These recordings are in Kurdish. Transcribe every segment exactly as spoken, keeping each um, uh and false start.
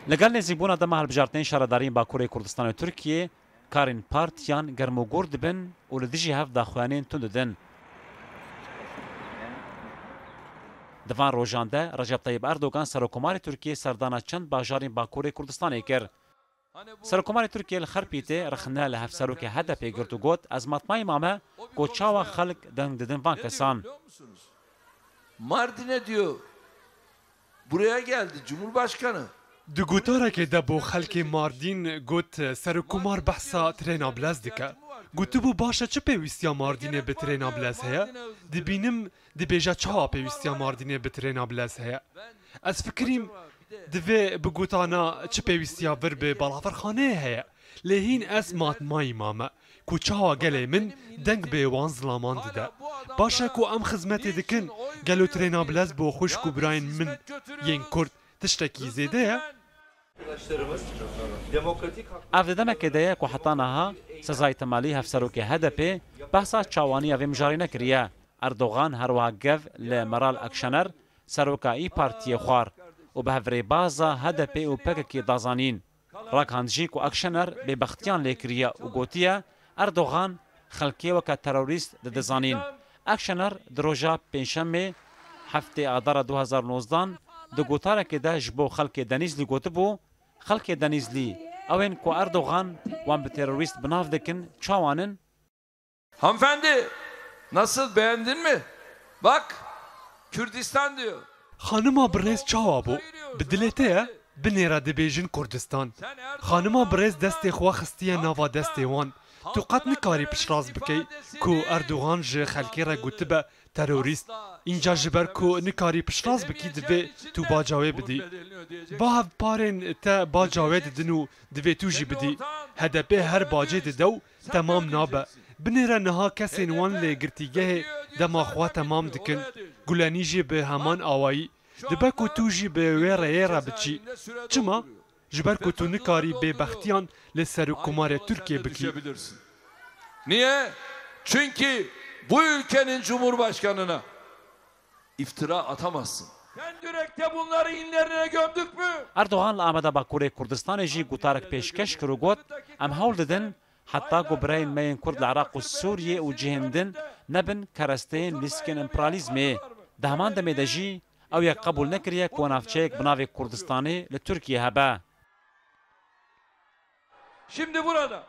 Li gel nêzîkbûna dema hilbijartinên şaredariyên Bakurê Kurdistanê û Tirkiyê, karên partiyan germûgûr dibin û li dijî hev daxuyaniyên tund didin. Di van rojan de Recep Tayyip Erdogan, Serokkomarê Tirkiyê, serdana çend bajarên Bakurê Kurdistanê kir. Serokkomarê Tirkiyê li Xerpîtê rexne li hevserokê H D P girt û got, ez matmayî mame ku çawa xelk deng didin van kesan. Mardin'e diyor, buraya geldi Cumhurbaşkanı. Di gotarekê de bo xelkê Mardîn got, Serokkomar behsa trêna bilez dike. Gotibû, baş e, çi pêwîstiya Mardînê bi trêna bilez heye? Dibînim dibêje, çawa pêwîstiya Mardînê bi trêna bilez heye? Ez fikirîm, divê bigotana, çi pêwîstiya vir bi balafirxaneyê heye? Lê hîn ez matmayî mame ku çawa gelê min deng bi wan zilaman dide. Baş e ku em xizmetê dikin, gelo trêna bilez bo xwişk û birayên min yên Kurd tiştekî zêde ye? Ev di demekê de ye ku heta niha sezayê temelî hevserokê H D P behsa çawaniya vê mijarê nekiriye. Erdogan her wiha gev li Meral Akşener, seroka İYİ Partiyê xwar û bi hevrêbaza H D P û P K K dazanîn. Ragihandî jî ku Akşener bêbextiyan lê kiriye û gotiye, Erdogan xelkê weke terorîst dide zanîn. Akşener di roja Pêncşemê heftê Adara du hezar nozdan di gotarekê de ji bo xelkê Denîzlî gotibû, Xelkê Denîzlî, ew ên ku Erdogan wan bi terorîst bi nav dikin, çawan in? Hanımefendi, nasıl, beğendin mi? Bak, Kürdistan diyor. Xanima birêz çawa bû? Bi dilê te ye? Binêre dibêjin Kurdistan. Xanima birêz destê xwe xistiye nava destê wan. Tu qet nikarî piştrast bikey ku Erdogan ji xelkê re gotibe terorîst. Înca ji ber ku nikarî piştrast bikî, divê tu baca wê bidî. Va hevparên te baca wê didin û divê tu jî bidî. H D P her bacê dide û temam nabe. Binêre niha kesên wan li girtîgehê dema xwe temam dikin. Gulenî jî bi heman awayî. Dibe ku tu jî bi wê rêyê re biçî. Çima? Ji ber ku tu nikarî bêbextiyan li Serokkomarê Tirkiyê bikî. Niye? Çünkü bu ülkenin Cumhurbaşkanına iftira atamazsın. Sen yürekte bunları inlerine gömdük mü? Erdogan li Ameda Bakurê Kurdistanê jî gotarek pêşkeş kir û got, em hewl didin heta ku birayên me yên Kurd li Iraq û Sûriyê û cihên din nebin keresteyên lîstikên emperalîzmê. Di heman demê de jî ew yek qebûl nekiriye ku navçeyek bi navê Kurdistanê li Tirkiyê hebe. Şimdi burada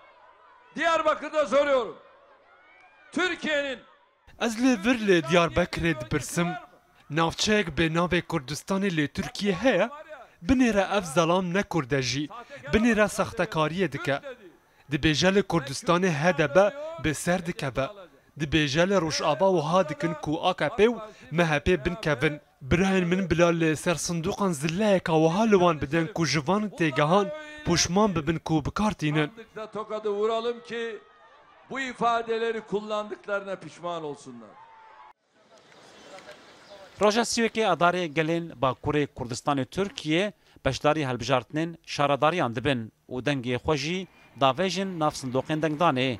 Diyarbakır'da soruyorum. Türkiye'nin Ez li vir li Diyarbekirê dipirsim, navçeyek bi navê Kurdistanê li Tirkiyê heye? Binêre ev zelam ne Kurd e jî, binêre saxtekariyê dike. Dibêje li Kurdistanê H D P bi ser dikeve. Dibêje li Rojava wiha dikin ku A K P û M H P binkevin. Birayên min bila li ser sindoqan zilleyeka wiha li wan bidin ku ji van têgehan poşman bibin ku bi kar tînin. Sandıkta tokadı vuralım ki bu ifadeleri kullandıklarına pişman olsunlar. Roja sî û yekê Adarê gelên Bakurê Kurdistanê Tirkiyê beşdarî hilbijartinên şaredariyan dibin û dengê xwe jî davêjin nav sindoqên dengdanê.